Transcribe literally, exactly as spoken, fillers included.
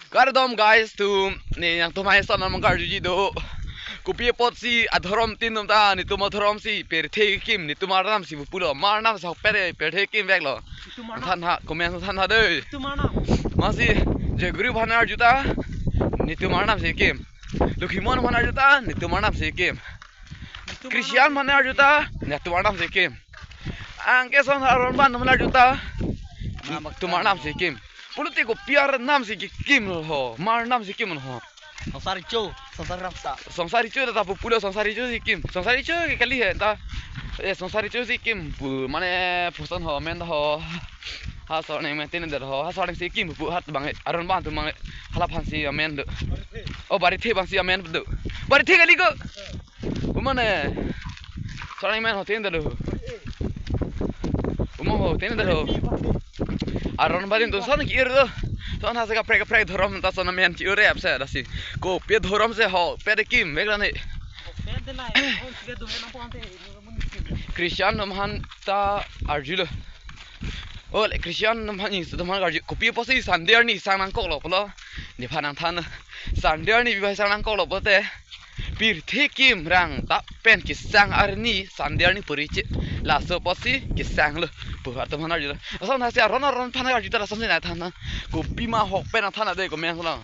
Kardom guys, tum ne nangtum hai son nang karjuji do. Kopi apotsi adhorom tin tum ta, netum adhorom si pirthe kim, netum arnam si pulo, Mar arnam si hokpet pirthe kimveklo. Netum arnam. Than ha, comment than ha dei. Netum arnam. Masi Jaguri aphan arju ta, netum arnam si kim. Lokhimon aphan arju ta, netum arnam si kim. Netum Christian arnam. Aphan arju ta, netum arnam si kim. Anke son Aron aphan arju ta, netum arnam si kim. Politik kopi arnam si kimlo ho, Mar arnam si kimlo ho. Songsar richo, songsar rapsa. Songsar richo ta pulo, songsar richo si kim. Songsar richo ke kali he ta. Eh, songsar richo si kim pu, mane puson ho, amen ho. Ha son nang maintain der ho, ha son nang si kim pu hat bang, Aron aphan atum bang, hala aphan si amen do. Oh, Barithe aphan si amen do. Barithe kali ko. Umane. Son nang amen ho tin do. Umo ho tin do. Aron aphan atum son ki-ir do. Son ha sa kaprek kaprek dhorom ta son amen ki-ir apse lasi. Kopi dhorom si hokpet kimvek la ne. Christian atum aphan ta arjulo. Oh, le Christian atum aphan, Jisu atum aphan arju. Kopi apotsi Sunday arni sang nangkoklo pulo. Nephan nangthan. Sunday arni bihai sang nangkoklo pulote, pirthe kim rang ta pen kesang arni, Sunday arni puri che. Laso apotsi kesanglo pu atum aphan arjulo. Lason ha si Aron, Aron aphan arju ta lason si nangthan. Kopima hokpet nangthan dei comment lo.